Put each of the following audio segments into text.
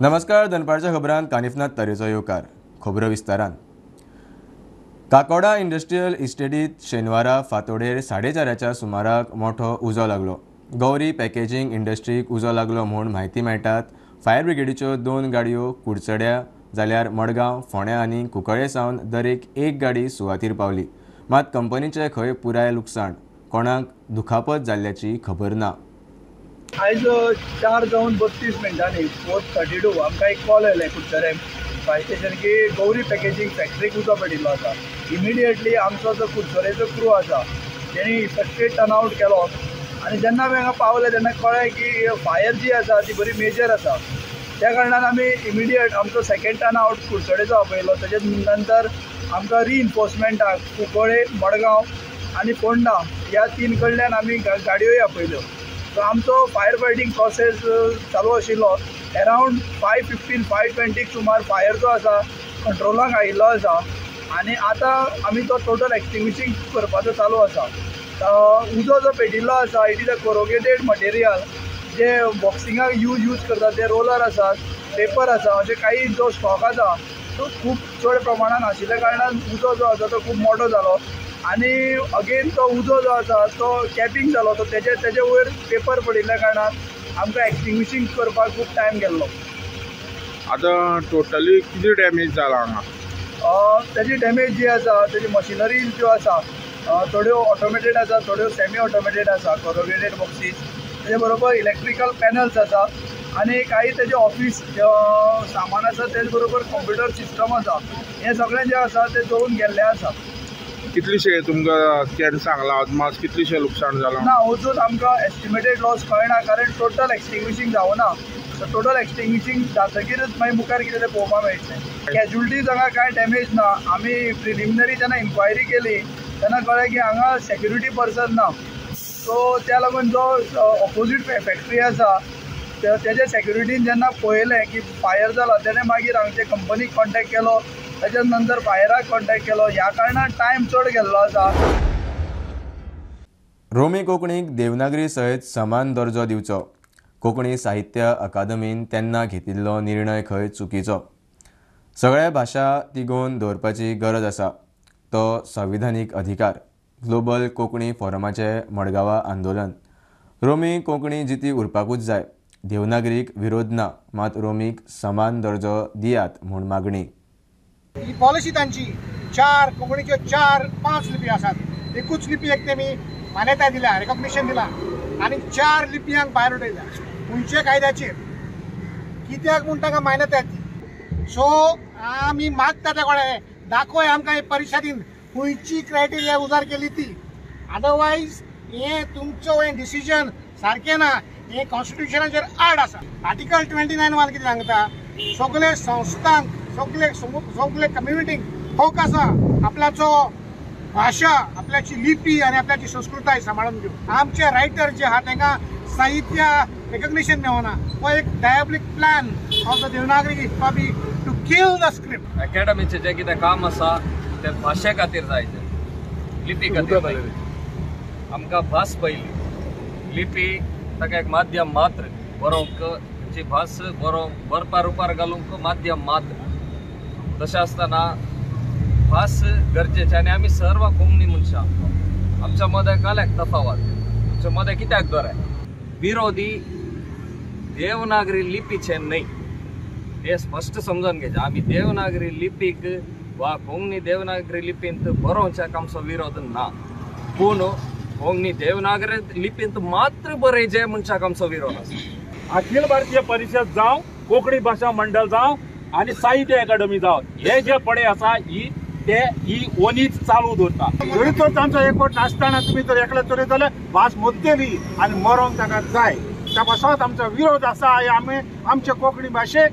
नमस्कार, दनपारच्या खबरांत कानिफनाथ तरेचो येवकार. खबरो विस्तारान. काकोडा इंडस्ट्रियल इस्टेटीत शेनवारा फांतोडेर 4:30 सुमाराक मोठो उजो लागलो. गौरी पॅकेजींग इंडस्ट्रीक उजो लागलो म्हूण म्हायती मेळटात. फायर ब्रिगेडीच्यो 2 गाडयो कुडचड्या जाल्यार मडगांव, फोंड्या आनी कुंकळे सावन दरेक 1 गाडी सुवातीर पावली. मात कंपनीचें खंय पुराय लुकसाण, कोणाक दुखापत जाल्ल्याची खबर ना. आयज 4:32 4:32 आमकां एक कॉल आयलें कुडचडें फायर स्टेशन की गौरी पॅकेजींग फॅक्टरीक उजो पेटिल्लो आसा. इमिडिएटली आमचो जो कुडचडेचो क्रू आसा तेणी इफेक्टेड टर्न आवट केलो आनी जेन्ना आमी हांगा पावले तेन्ना कळ्ळें की फायर जी आसा ती बरी मेजर आसा. त्या कारणान आमी इमिडिएट आमचो सेकेंड टर्न आवट कुडचडेचो आपयलो. तेजे नंतर आमकां रिइन्फोर्समेंटाक कुंकळे, मडगांव आनी फोंडा ह्या 3 कडल्यान आमी गाडयोय आपयल्यो. सो आमचो फायर फायटींग प्रोसेस चालू आशिल्लो. अरावंड 5:15 5:20 सुमार फायर जो आसा कंट्रोलाक आयिल्लो आसा आनी आतां आमी तो टोटल एक्सटिंग्विशींग करपाचो चालू आसा. उजो जो पेटिल्लो आसा it is a corrugated material, जे बॉक्सिंगाक यूज करतात ते रोलर आसात, पेपर आसा, अशे काही जो स्टॉक आसा तो खूब चड प्रमाणान आशिल्ल्या कारणान उजो जो आसा तो खूब मोठो जालो आनी अगेन तो उजो जो आसा तो कॅपिंग जालो. तो तेजे वयर पेपर पडिल्ल्या कारणान आमकां एक्सटिंग्विशींग करपाक खूब टायम गेल्लो. आतां टोटली कितें डॅमेज जाला हांगा? तेजी डॅमेज जी आसा तेजी मशिनरी ज्यो आसा थोड्यो ऑटोमेटेड आसा, थोड्यो सेमी ऑटोमेटेड आसा, कोरोगेटेड बॉक्सीस, तेजे बरोबर इलेक्ट्रिकल पॅनल्स आसा आनी काही तेजे ऑफीस सामान आसा, तेज बरोबर कंप्युटर सिस्टम आसा. हें सगळें जें आसा तें जळून गेल्लें आसा. कितलीशें तुमकां केन्ना सांगलां अदमास कितलीशें लुकसाण जालां? ना, अजून आमकां एस्टिमेटेड लॉस कळना कारण टोटल एक्सटिंग्विशींग जावना. सो टोटल एक्सटिंग्विशींग जातकीरच मागीर मुखार कितें तें पळोवपाक मेळटलें. कॅज्युलिटीज हांगा कांय डॅमेज ना. आमी प्रिलिमिनरी जेन्ना इन्क्वायरी केली तेन्ना कळ्ळें की हांगा सेक्युरिटी पर्सन ना. सो त्या लागून जो ऑपोजीट फॅक्ट्री आसा तेजे सेक्युरिटीन जेन्ना पळयलें की फायर जाला तेणें मागीर हांगचे कंपनीक कॉन्टेक्ट केलो, ताच्या नंतर फायराक कॉन्टेक्ट केलो. ह्या कारणान टायम चड गेल्लो आसा. रोमी कोंकणीक देवनागरी सयत समान दर्जो दिवचो. कोंकणी साहित्य अकादमीन तेन्ना घेतिल्लो निर्णय खंय चुकीचो. सगळ्या भाशा तिगोवन दवरपाची गरज आसा, तो संविधानीक अधिकार. ग्लोबल कोंकणी फोरमाचें मडगांवा आंदोलन. रोमी कोंकणी जिती उरपाकूच जाय, देवनागरीक विरोध ना, मात रोमीक समान दर्जो दियात म्हूण मागणी. ही पॉलिसी तांची 4 कोंकणीच्यो 4-5 लिपी आसात. एकूच लिपी एक तेमी मान्यताय दिल्या, रेकॉग्निशन दिला आनी 4 लिपयांक भायर उडयल्या खंयच्या कायद्याचेर कित्याक म्हूण तांकां मान्यताय ती. सो आमी मागता त्या कडेन दाखय आमकां हे परिशदीन खंयची क्रायटेरिया उजार केली ती. अदरवायज हें तुमचो हें डिसिजन सारकें ना, हें कॉन्स्टिट्युशनाचेर आड आसा. आर्टिकल 29(1) कितें सांगता, सगळे संस्थांक सगळे सगळे कम्युनिटींक हक आसा आपल्याचो भाशा, आपल्याची लिपी आनी आपल्याची संस्कृताय सांबाळून घेवंक. आमचे रायटर जे आहा तांकां साहित्य रेकग्निशन मेळना. हो एक diabolic plan of the Devanagari copy to kill the script. अकॅडमीचें जें कितें काम आसा तें भाशे खातीर जाय, तें लिपी खातीर. आमकां भास पयली, लिपी ताका एक माध्यम मात्र, बरोवंक जी भास बरोवंक बरपा रुपार घालूंक माध्यम मात्र. तशें आसतना भास गरजेची आनी आमी सर्व कोंकणी मनशां, आमच्या मदें काल्याक तफावत, आमच्या मदें कित्याक बरें विरोधी देवनागरी लिपीचे न्हय ते स्पश्ट समजून घेवचें. आमी देवनागरी लिपीक वा कोंकणी देवनागरी लिपींत बरोवच्याक आमचो विरोध ना, पूण कोंकणी देवनागरी लिपींत मात्र बरयचें मनशाक आमचो विरोध आसा. अखिल भारतीय परिशद जावं, कोंकणी भाशा मंडळ जावं आनी साहित्य अकादमी जावं, हे जे पडे आसा ही ते ही ओनीच चालू दवरता. जरी तर तांचो एकवट नासतना तुमी जर एकले चलयत जाल्यार भास मुद्देली आनी मरोंक ताका जाय. त्या पासत आमचो विरोध आसा. आमी आमच्या कोंकणी भाशेक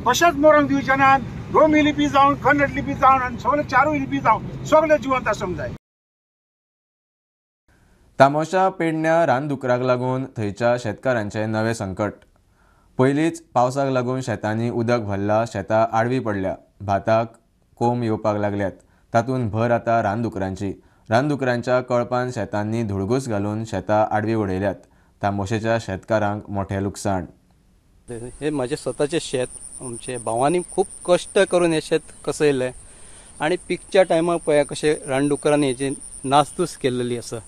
कशेंच मरोंक दिवचे ना. रोमी लिपी जावन, कन्नड लिपी जावन आनी सगळे चारूय लिपी जावन सगळे जिवंत आसूंक जाय. तामोशा पेडण्या रानदुकराक लागून थंयच्या शेतकारांचें नवें संकट. पयलींच पावसाक लागून शेतांनी उदक भरलां, शेतां आडवी पडल्या, भाताक कोंब येवपाक लागल्यात. तातूंत भर आतां रानदुकरांची. रानदुकरांच्या कळपान शेतांनी धुळगूस घालून शेतां आडवी उडयल्यात. तामोशेच्या शेतकारांक मोठें लुकसाण. हे म्हजें स्वताचें शेत, आमचे भावांनी खूब कश्ट करून हें शेत कसयलें आनी पिकच्या टायमार पळया कशें रानडुकरांनी हेजी नासधूस केल्लेली आसा.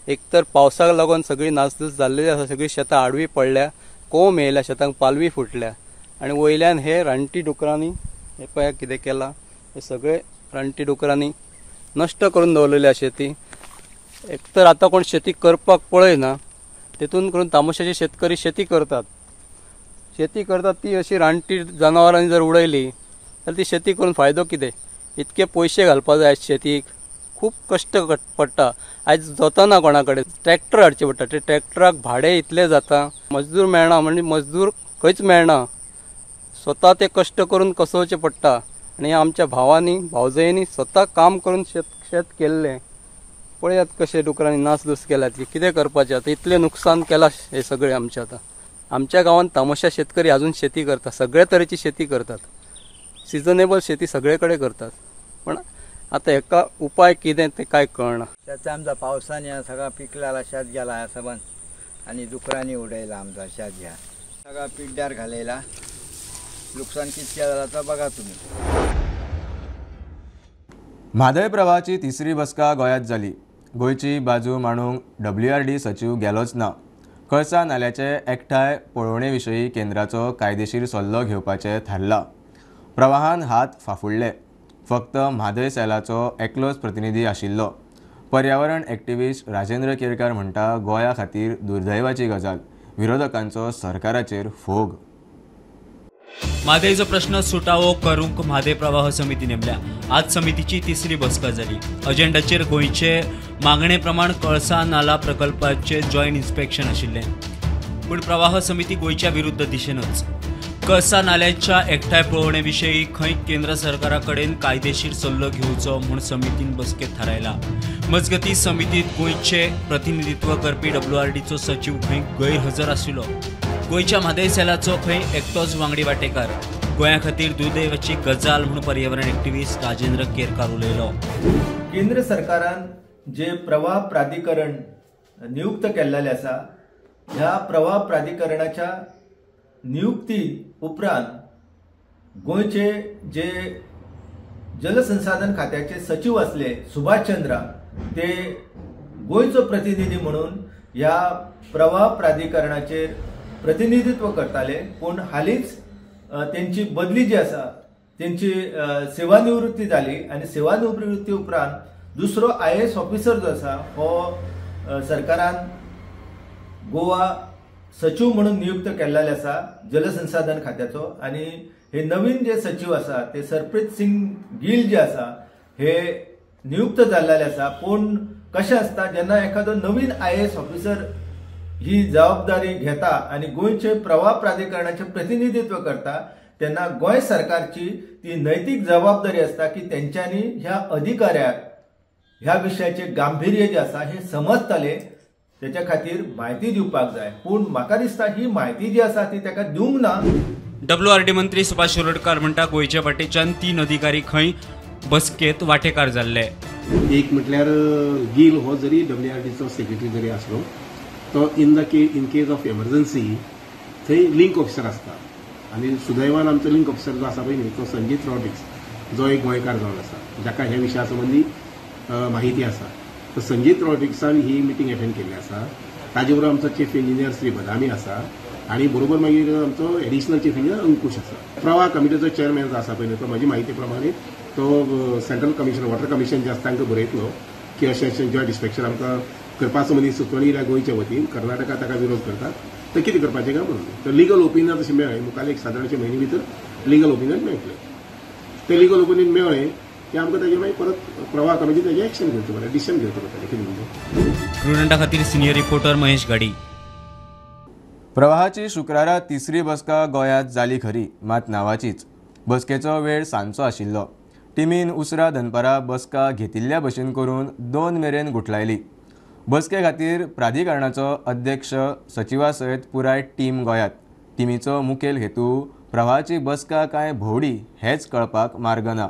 एक तर पावसाक लागून सगळी नासधूस जाल्लेली आसा, सगळीं शेतां आडवी पडल्या, कोंब येयल्या, शेतांक पालवी फुटल्या आनी वयल्यान हे रानटी डुकरांनी हे पळया कितें केलां, हे सगळे रानटी डुकरांनी नश्ट करून दवरलेली शेती. एक तर आतां कोण शेती करपाक पळयना, तेतून करून तामोशाचे शेतकरी शेती करतात, शेती करतात ती अशी रानटी जनावरांनी जर उडयली जाल्यार ती शेती करून फायदो कितें? इतके पयशे घालपाक जाय शेतीक, खूब कश्ट पडटा. आयज जाताना कोणा कडेन ट्रॅक्टर हाडचे पडटा, ते ट्रॅक्टराक भाडें इतलें जाता, मजदूर मेळना, म्हणजे मजदूर खंयच मेळना, स्वता ते कश्ट करून कसोवचें पडटा. आनी आमच्या भावांनी भावजयांनी स्वता काम करून शेत केल्लें. पळयात कशें डुकरांनी नासधूस केल्या, ती कितें करपाचें आतां, इतलें नुकसान केलां हें सगळें आमचें. आतां आमच्या गांवांत तामोशा शेतकरी अजून शेती करता, सगळे तरेची शेती करतात, सिजनेबल शेती सगळे कडेन करतात, पण आतां हेका उपाय कितें तें कांय कळना. शेत आमचा पावसाने सगळा पिकलेला शेत गेला सबन आणि डुकरांनी उडयला आमचा शेत, घ्या सगळा पिड्ड्यार घालयला, नुकसान कितके जाला तर बघा तुम्ही. म्हादय प्रवाहाची तिसरी बसका गोंयांत जाली. गोंयची बाजू मांडूंक WRD सचीव गेलोच ना. कळसा नाल्याचे एकठांय पळोवणे विशीं केंद्राचो कायदेशीर सल्लो घेवपाचें थारलां. प्रवाहान हात फाफुडले. फक्त म्हादय सेलाचो एकलोच प्रतिनिधी आशिल्लो. पर्यावरण एक्टिविस्ट राजेंद्र केरकार म्हणटा, गोंया खातीर दुर्दैवाची गजाल, विरोधकांचो सरकाराचेर फोग. म्हादयचो प्रश्न सुटावो करूंक म्हादय प्रवाह समिती नेमल्या. आज समितीची तिसरी बसका जाली. अजेंडाचेर गोंयचे मागणे प्रमाण कळसा नाला प्रकल्पाचे जॉयंट इन्स्पेक्शन आशिल्लें, पूण प्रवाह समिती गोंयच्या विरुद्ध दिशेनच. कळसा नाल्याच्या एकठांय पळोवणे विशीं खंय केंद्र सरकारा कडेन कायदेशीर सल्लो घेवचो म्हूण समितीन बसकेंत थारायला. मजगतीं समितींत गोंयचे प्रतिनिधित्व करपी WRDचो सचीव खंय गैरहजर आशिल्लो. गोंयच्या म्हादय सेलाचो खंय एकटोच वांगडी वाटेकार. गोंया खातीर दुर्दैवाची गजाल म्हूण पर्यावरण एक्टिविस्ट राजेंद्र केरकार उलयलो. केंद्र सरकारान जे प्रवाह प्राधिकरण नियुक्त केल्लेलें आसा, ह्या प्रवाह प्राधिकरणाच्या नियुक्ती उपरांत गोंयचे जे जलसंसाधन खात्याचे सचिव आसले सुभाष चंद्रा, ते गोंयचो प्रतिनिधी म्हणून ह्या प्रवाह प्राधिकरणाचेर प्रतिनिधित्व करताले. पूण हालींच तेंची बदली जी आसा, तेंची सेवानिवृत्ती जाली आनी सेवानिवृत्ती उपरांत दुसरो IAS officer जो आसा हो सरकारान गोवा सचिव म्हणून नियुक्त केल्लेले आसा जलसंसाधन खात्याचो. आनी हे नवीन जे सचिव आसा ते सरप्रीत सिंग गिल जे आसा हे नियुक्त जाल्लेले आसा. पूण कशें आसता, जेन्ना एखादो नवीन IAS officer ही जबाबदारी घेता आनी गोंयचे प्रवाह प्राधिकरणाचें प्रतिनिधित्व करता, तेन्ना गोंय सरकारची ती नैतीक जबाबदारी आसता की तेंच्यांनी ह्या अधिकाऱ्याक ह्या विशयाचे गांभीर्य जे आसा हे समजतले, तेच्या खातीर म्हायती दिवपाक जाय. पूण म्हाका दिसता ही म्हायती जी आसा ती ताका दिवंक ना. WRD मंत्री सुभाष शिरोडकर म्हणटा, गोंयच्या वाटेच्यान 3 अधिकारी खंय बसकेंत वाटेकार जाल्ले. एक म्हटल्यार गिल हो जरी WRDचो सेक्रेटरी जरी आसलो तो in case of emergency थंय लिंक ऑफिसर आसता आनी सुदैवान आमचो लिंक ऑफिसर जो आसा पळय न्ही तो संजीत रॉड्रिक्स जो एक गोंयकार जावन आसा, जाका ह्या विशया संबंदी माहिती आसा. तर संजीत रॉड्रिक्सान ही मिटींग अटेंड केल्ली आसा. ताजे बरोबर आमचो चीफ इंजिनियर श्री बदामी आसा आनी बरोबर मागीर आमचो एडिशनल चीफ इंजिनियर अंकुश आसा. प्रवाह कमिटीचो चेअरमॅन जो आसा पळय तो म्हजी म्हायती प्रमाणे तो सेंट्रल कमिशन वॉटर कमिशन जे आसा तांकां बरयतलो की अशें अशें जॉयंट इन्स्पेक्शन आमकां करपा संबंदी सुचोवणी दिल्या गोंयच्या वतीन, कर्नाटका ताका विरोध करतात, तर कितें करपाचें काय म्हणून. तर लिगल ओपिनियन तशें मेळ्ळें मुखार एक सादारणशे म्हयने भितर लिगल ओपिनियन मेळटलें. तें लिगल ओपिनियन मेळ्ळें की आमकां ताजेर मागीर परत प्रवाह कमिटी ताजें एक्शन घेवचें पडटा, डिसिजन घेवचें पडटलें कितें म्हणजे. प्रुडंटा खातीर सिनियर रिपोर्टर महेश गाडी. प्रवाहाची शुक्रारा तिसरी बसका गोंयांत जाली खरी, मात नांवाचीच. बसकेचो वेळ सांजचो आशिल्लो. टिमीन उसरा दनपारा बसका घेतिल्ल्या भशेन करून 2 मेरेन गुठलायली. बसके खातीर प्राधिकरणाचो अध्यक्ष सचिवा सयत पुराय टीम गोंयांत. टिमीचो मुखेल हेतू प्रवाहाची बसका काय भोंवडी हेंच कळपाक मार्ग ना.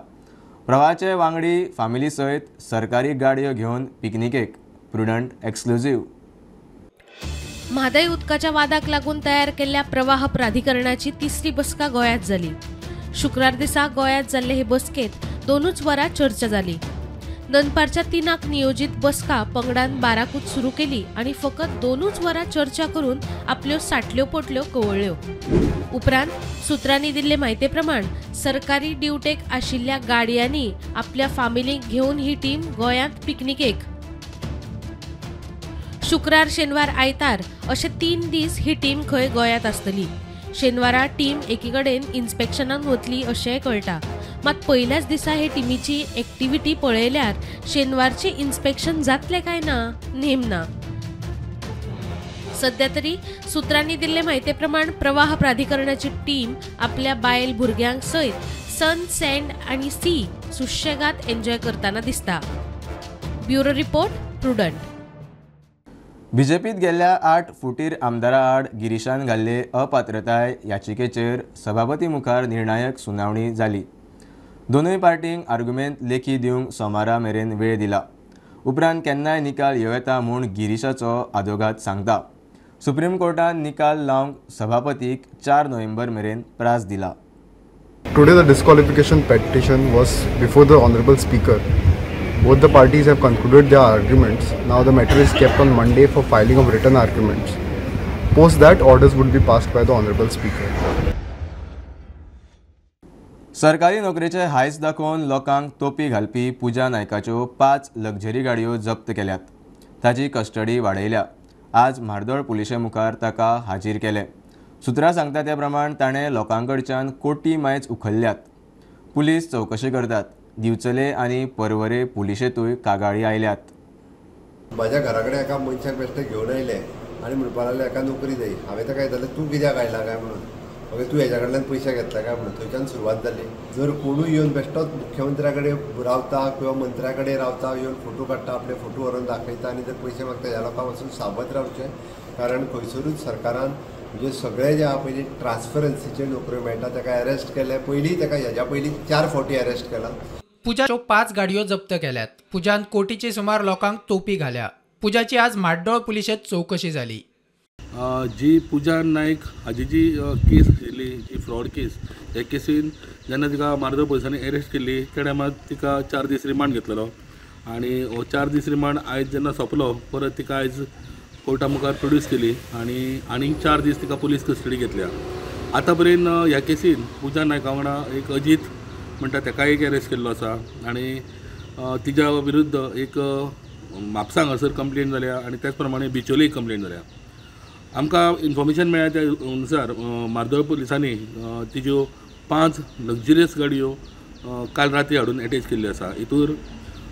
प्रवाहाचे वांगडी फामिली सयत सरकारी गाडयो घेवन पिकनिकेक. Prudent exclusive. म्हादय उदकाच्या वादाक लागून तयार केल्ल्या प्रवाह प्राधिकरणाची तिसरी बसका गोंयांत जाली. शुक्रार दिसा गोंयांत जाल्ले हे बसकेंत 2 वरां चर्चा जाली. दनपारच्या 3 नियोजित बसका पंगडान 12कूच सुरू केली आनी फकत 2 वरां चर्चा करून आपल्यो साटल्यो पोटल्यो कवळ्ळ्यो. उपरांत सूत्रांनी दिल्ले म्हायते प्रमाण सरकारी ड्युटेक आशिल्ल्या गाडयांनी आपल्या फामिलीक घेवन ही टीम गोंयांत पिकनिकेक. शुक्रार, शेनवार, आयतार अशे 3 दीस ही टीम खंय गोंयांत आसतली. शेनवारा टीम एकीकडेन इन्स्पेक्शनाक वतली अशेंय कळटा. मात पयल्याच दिसा हे टिमीची एक्टिविटी पळयल्यार शेनवारची इन्स्पेक्शन जातलें काय ना नेम ना. सध्या तरी सूत्रांनी दिल्ले म्हायते प्रमाण प्रवाह प्राधिकरणाची टीम आपल्या बायल भुरग्यांक सयत सन, सँड आनी सी सुशेगाद एन्जॉय करतना दिसता. Bureau report, Prudent. बीजेपीत गेल्ल्या 8 फुटीर आमदारा आड गिरीशान घाल्ले अपात्रताय याचिकेचेर सभापती मुखार निर्णायक सुनावणी जाली. दोनूय पार्टींक आर्ग्युमेंत लेखी दिवंक सोमारा मेरेन वेळ दिला. उपरांत केन्नाय निकाल येवं येता म्हूण गिरीशाचो आदोगाद सांगता. सुप्रीम कोर्टान निकाल लावंक सभापतीक 4 नोव्हेंबर मेरेन प्रास दिला. Today the disqualification petition was before the honourable speaker. Both the parties have concluded their arguments. Now the matter is kept on Monday for filing of written arguments. Post that, orders would be passed by the Honorable Speaker. सरकारी नोकरेचे हायस दाखोवन लोकांक तोपी घालपी पूजा नायकाच्यो 5 luxury गाडयो जप्त केल्यात. ताची कस्टडी वाडयल्या. आज म्हार्दोळ पुलिशे मुखार ताका हाजीर केले. सूत्रां सांगता त्या प्रमाण ताणें लोकांकडच्यान कोटी मायज उखल्ल्यात. पुलीस चवकशी करतात. दिवचले आनी परवरे पुलिशेंतूय कागाळी आयल्यात. म्हाज्या घरा कडेन एका मनशाक बेश्टे घेवन आयले आनी म्हणपाक लागले एका नोकरी जाय. हांवें ताका विचारलें तूं कित्याक आयला काय म्हणून, ओके तूं हेज्या कडल्यान पयशे घेतला काय म्हणून. थंयच्यान सुरवात जाली. जर कोणूय येवन बेश्टोच मुख्यमंत्र्या कडेन रावता किंवा मंत्र्या कडेन रावता, येवन फोटो काडटा, आपले फोटो व्हरून दाखयता आनी जर पयशे मागता, ह्या लोकां पासून सावध रावचें. कारण खंयसरूच सरकारान म्हणजे सगळे जे आहा पयलीं ट्रान्सपरन्सीचे नोकऱ्यो मेळटा ताका अरेस्ट केले. पयलीं ताका हेज्या पयलीं 4 फावटी अरेस्ट केला. पुजाच्यो 5 गाडयो जप्त केल्यात. पुजान कोटीचे सुमार लोकांक तोपी घाल्या. पुजाची आज म्हाड्डोळ पुलिशेंत चवकशी जाली. जी पूजा नायक हाजी जी केस आशिल्ली, जी फ्रॉड केस, ह्या केसीन जेन्ना तिका मार्दोळ पुलिसांनी अरेस्ट केल्ली त्या टायमार तिका 4 दीस रिमांड घेतलेलो आनी हो 4 दीस रिमांड आयज जेन्ना सोंपलो परत तिका आयज कोर्टा मुखार प्रोड्यूस केली आनी आनीक 4 दीस तिका पुलीस कस्टडी घेतल्या. आतां पर्यंत ह्या केसीन पूजा नायका वांगडा एक अजीत म्हणटा ताका एक अरेस्ट केल्लो आसा आनी तिच्या विरुद्ध एक म्हापसा हांगासर कंप्लेन जाल्या आनी त्याच प्रमाणे बिचोली एक कंप्लेन जाल्या. आमकां इन्फॉर्मेशन मेळ्ळ्या त्या अनुसार मार्दोळ पुलिसांनी तिज्यो 5 लक्झरियस गाडयो काल राती हाडून एटॅच केल्ल्यो आसा. हितूर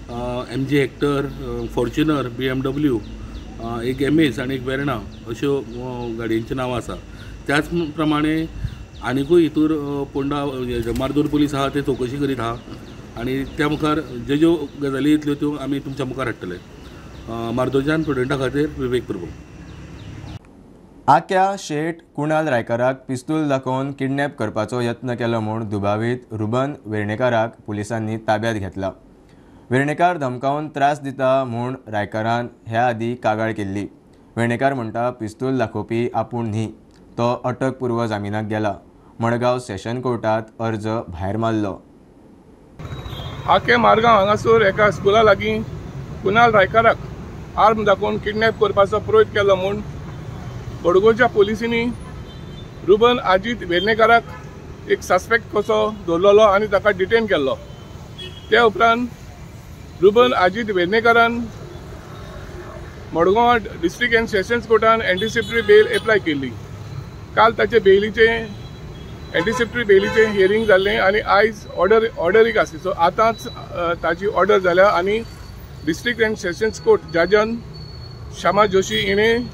MG Hector, Fortuner, BMW, एक एमएस आनी एक वेर्णा अश्यो गाडयांची नांवां आसा. त्याच प्रमाणे आनिकूय हितूर पोंडा मार्दोळ पुलीस आहा ते चवकशी करीत आहा आनी त्या मुखार ज्यो ज्यो गजाली येतल्यो त्यो आमी तुमच्या मुखार हाडटले. मार्दोळच्यान प्रुडंटा खातीर विवेक प्रभू. आक्या शेठ कुणाल रायकाराक पिस्तूल दाखोवन किडनॅप करपाचो यत्न केलो म्हूण दुबावीत रुबन वेर्णेकाराक पुलिसांनी ताब्यात घेतला. वेर्णेकार धमकावन त्रास दिता म्हूण रायकारान ह्या आदीं कागाळ केल्ली. वेर्णेकार म्हणटा पिस्तूल दाखोवपी आपूण न्ही, तो अटकपूर्व जामिनाक गेला. मडगांव सेशन कोर्टात अर्ज भायर मारलो. आके मारगांव हांगासर एका स्कुला लागीं कुणाल रायकाराक आर्म दाखोवन किडनॅप करपाचो प्रयत्न केलो म्हूण बडगोच्या पोलिसांनी रुबन आजीत वेर्णेकाराक एक सस्पेक्ट कसो दवरलेलो आनी ताका डिटेन केल्लो. त्या उपरांत रुबन आजीत वेर्णेकारान मडगांव डिस्ट्रिक्ट अँड सेशन्स कोर्टान एंटिसिपेटरी बेल एप्लाय केल्ली. काल ताचे बेलीचे एंटिसिपेटरी बेलीचे हियरींग जाल्लें आनी आयज ऑर्डरीक आसली. सो आतांच ताची ऑर्डर जाल्या आनी district and sessions court Jazan Shyama Joshi हिणें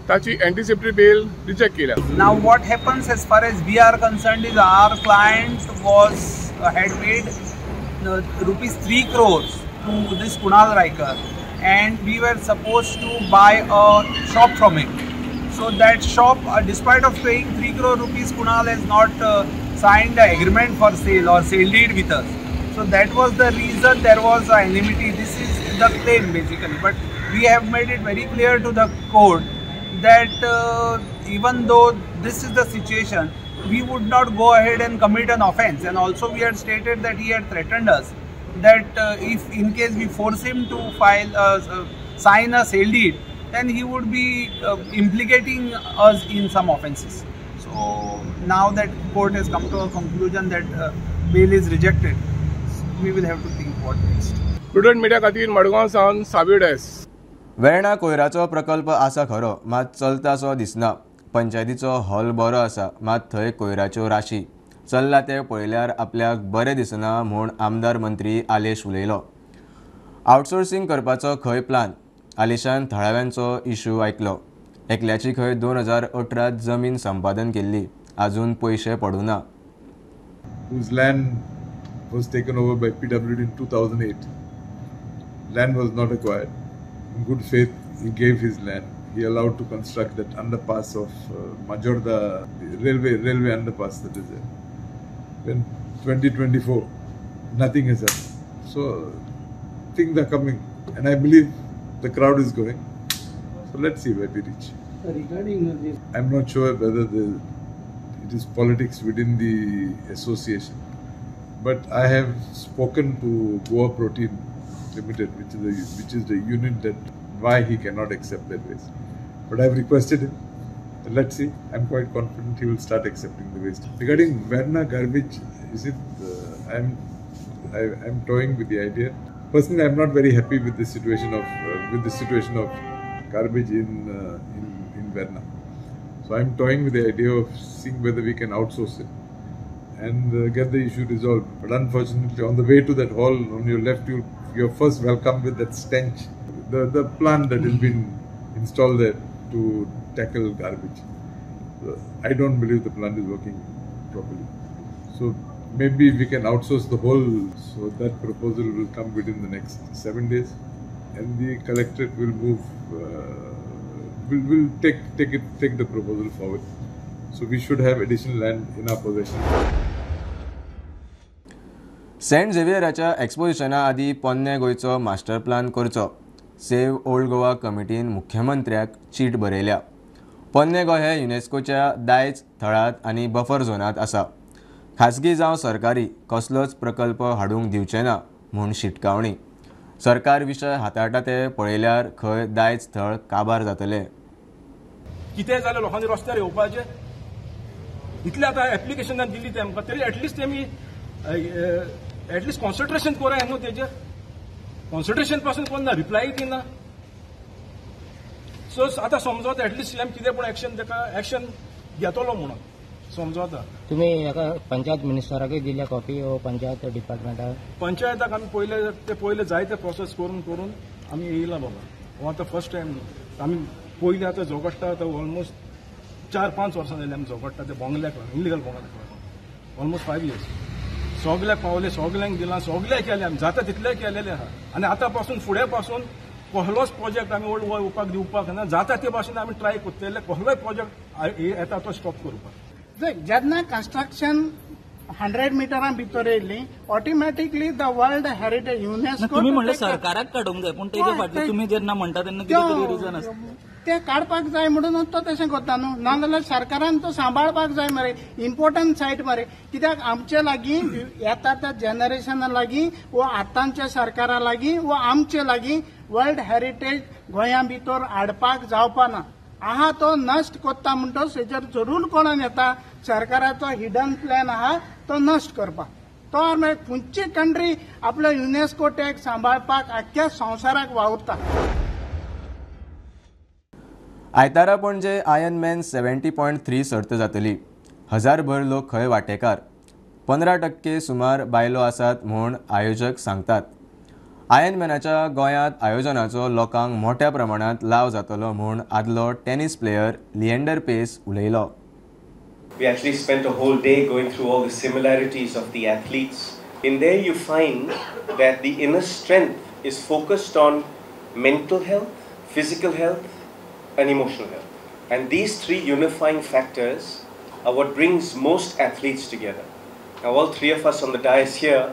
ताची एंटिसिपेटरी बेल रिजेक्ट केल्या. Now what happens as far as we are concerned is our client was had paid rupees 3 crores to this Kunal Raikar and we were supposed to buy a shop from him. So that shop, despite of paying 3 crore rupees, Kunal has not signed the agreement for sale or sale deed with us. So that was the reason there was an enmity. This is the claim basically. But we have made it very clear to the court that even though this is the situation, we would not go ahead and commit an offense. And also we had stated that he had threatened us that if in case we force him to file sign a sale deed, then he would be implicating us in some offenses. So now that court has come to a conclusion that bail is rejected, we will have to think what next. Prudent media खातीर मडगांव सावन सावियो डायस. वेर्णा कोयराचो प्रकल्प आसा खरो, मात चलता so दिसना. पंचायतीचो hall बरो आसा, मात थंय कोयराच्यो राशी चल्ला तें पळयल्यार आपल्याक बरें दिसना म्हूण आमदार मंत्री आलेश उलयलो. आउटसोर्सिंग करपाचो खंय प्लान? आलेशान थळाव्यांचो इशू आयकलो. एकल्याची खंय 2018 जमीन संपादन केल्ली, आजून पयशे पडूना. Whose land was taken over by PWD in 2008. Land was not acquired. In good faith, he gave his land. He allowed to construct that underpass of Majorda railway underpass that is there. When 2024, nothing has happened. So things are coming, and I believe the crowd is going. So let's see where we reach. Regarding this, I'm not sure whether it is politics within the association, but I have spoken to Goa Protein Limited, which is the unit that why he cannot accept that waste. But I have requested him. Let's see. I'm quite confident he will start accepting the waste. Regarding Verna garbage, is it? I'm toying with the idea. Personally, I'm not very happy with the situation of garbage in Verna. So I'm toying with the idea of seeing whether we can outsource it and get the issue resolved. But unfortunately, on the way to that hall, on your left, you're first welcomed with that stench. The plant that has been installed there to tackle garbage. I don't believe the plant is working properly. So maybe we can outsource the whole. So that proposal will come within the next 7 days, and the collectorate will move. Will take the proposal forward. So we should have additional land in our possession. Saint झेवियराच्या एक्सपोजिशना आदी पोन्ने गोंयचो master plan करचो. Save old Goa कमिटीन मुख्यमंत्र्याक चीट बरयल्या. पोन्ने गोंय हे युनेस्कोच्या दायज थळांत आनी buffer झोनांत आसा. खाजगी जावं सरकारी कसलोच प्रकल्प हाडूंक दिवचे ना म्हूण शिटकावणी. सरकार विशय हाताळटा ते पळयल्यार खंय दायज थळ काबार जातले. कितें जालें लोकांनी रस्त्यार येवपाचें? इतलें आतां एप्लिकेशनां दिली तेमकां तरी एटलिस्ट तेमी एटलिस्ट कॉन्सन्ट्रेशन कोराय न्हू तेजेर. कॉन्सन्ट्रेशन पासून कोण ना रिप्लाय दिना. सो आतां समजता एटलिस्ट सीएम कितें पूण एक्शन तेका एक्शन घेतलो म्हणून समजता. तुमी हाका पंचायत मिनिस्टराकूय दिल्या कॉपी वो पंचायत डिपार्टमेंटाक? पंचायताक आमी पयले ते पयले जायते प्रोसेस करून करून आमी येयला बाबा. हो आतां फर्स्ट टायम न्हू. आमी पयलीं आतां झगडटा आतां ऑलमोस्ट 4-5 वर्सां जालीं आमी झगडटा ते बंगल्याक लागून, इलिगल बंगल्याक लागून ऑलमोस्ट 5 इयर्स. सगल्याक पावले, सगल्यांक दिलां, सगळें केलें आमी, जाता तितलें केलेलें आहा. आनी आतां पासून फुडें पासून कसलोच प्रोजेक्ट आमी ओल्ड गोवा येवपाक दिवपाक ना. जाता ते भाशेन आमी ट्राय करतले कसलोय प्रोजेक्ट येता तो स्टॉप करपाक. जेन्ना कन्स्ट्रक्शन 100 मिटरां भितर येयली automatically the world heritage UNESCO. तुमी म्हणलें सरकाराक काडूंक जाय, पूण तेजे फाटलें तुमी जेन्ना म्हणटा तेन्ना कितें तरी रिजन आसता. ते काडपाक जाय म्हणून तो तशें करता न्हू, नाजाल्यार सरकारान तो सांबाळपाक जाय मरे, इम्पोर्टंट सायट मरे. कित्याक आमचे लागीं येता त्या जनरेशना लागीं वो आतांच्या सरकारा लागीं वो आमचे लागीं वर्ल्ड हेरिटेज गोंया भितर हाडपाक जावपा ना. आहा तो नश्ट करता म्हणटच हेजेर जरूर कोणाक येता सरकाराचो हिडन प्लॅन आहा तो नश्ट करपाक. तो मागीर खंयची कंट्री आपलो युनेस्को टॅग सांबाळपाक आख्ख्या संवसाराक वावुरता. आयतारा पणजे आयर्न मॅन 70.3 सर्त जातली. हजारभर लोक खंय वांटेकार. 15% सुमार बायलो आसात म्हूण आयोजक सांगतात. आयर्न मॅनाच्या गोंयांत आयोजनाचो लोकांक मोठ्या प्रमाणांत लाव जातलो म्हूण आदलो टेनिस प्लेयर लिएंडर पेस उलयलो. We actually spent a whole day going through all the similarities of the athletes. In there you find that the inner strength is focused on mental health, physical health and emotional health. And these three unifying factors are what brings most athletes together. Now all three of us on the dais here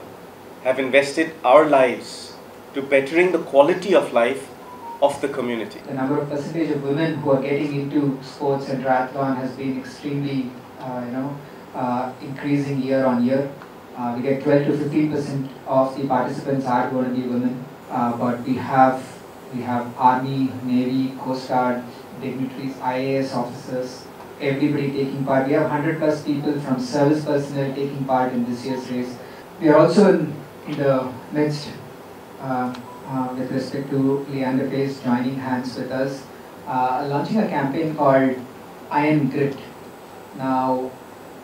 have invested our lives to bettering the quality of life of the community. The number of percentage of women who are getting into sports and triathlon has been extremely, increasing year on year. We get 12 to 15% of the participants are going to be women, but we have Army, Navy, Coast Guard, dignitaries, IAS officers, everybody taking part. We have 100 plus people from service personnel taking part in this year's race. We are also in the midst with respect to Leander Paes joining hands with us, launching a campaign called Iron Grit. Now,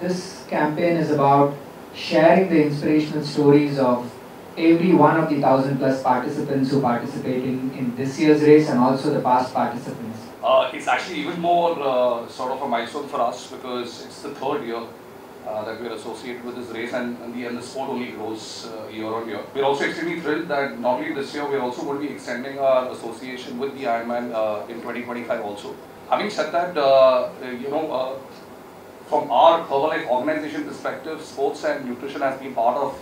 this campaign is about sharing the inspirational stories of every one of the 1,000 plus participants who participate in this year's race and also the past participants. It's actually even more sort of a milestone for us because it's the third year that we are associated with this race, and the sport only grows year on year. We're also extremely thrilled that not only this year, we're also going to be extending our association with the Ironman in 2025 also. Having said that, from our Herbalife organization perspective, sports and nutrition has been part of.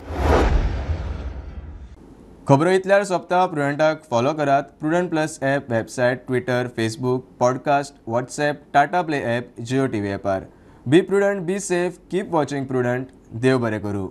खबरो इतल्यार सोंपता. प्रुडंटाक follow करात. Prudent plus app, website, Twitter, Facebook, podcast, WhatsApp, Tata Play app, Jio TV ॲपार. Be prudent, be safe, keep watching Prudent. देव बरें करूं.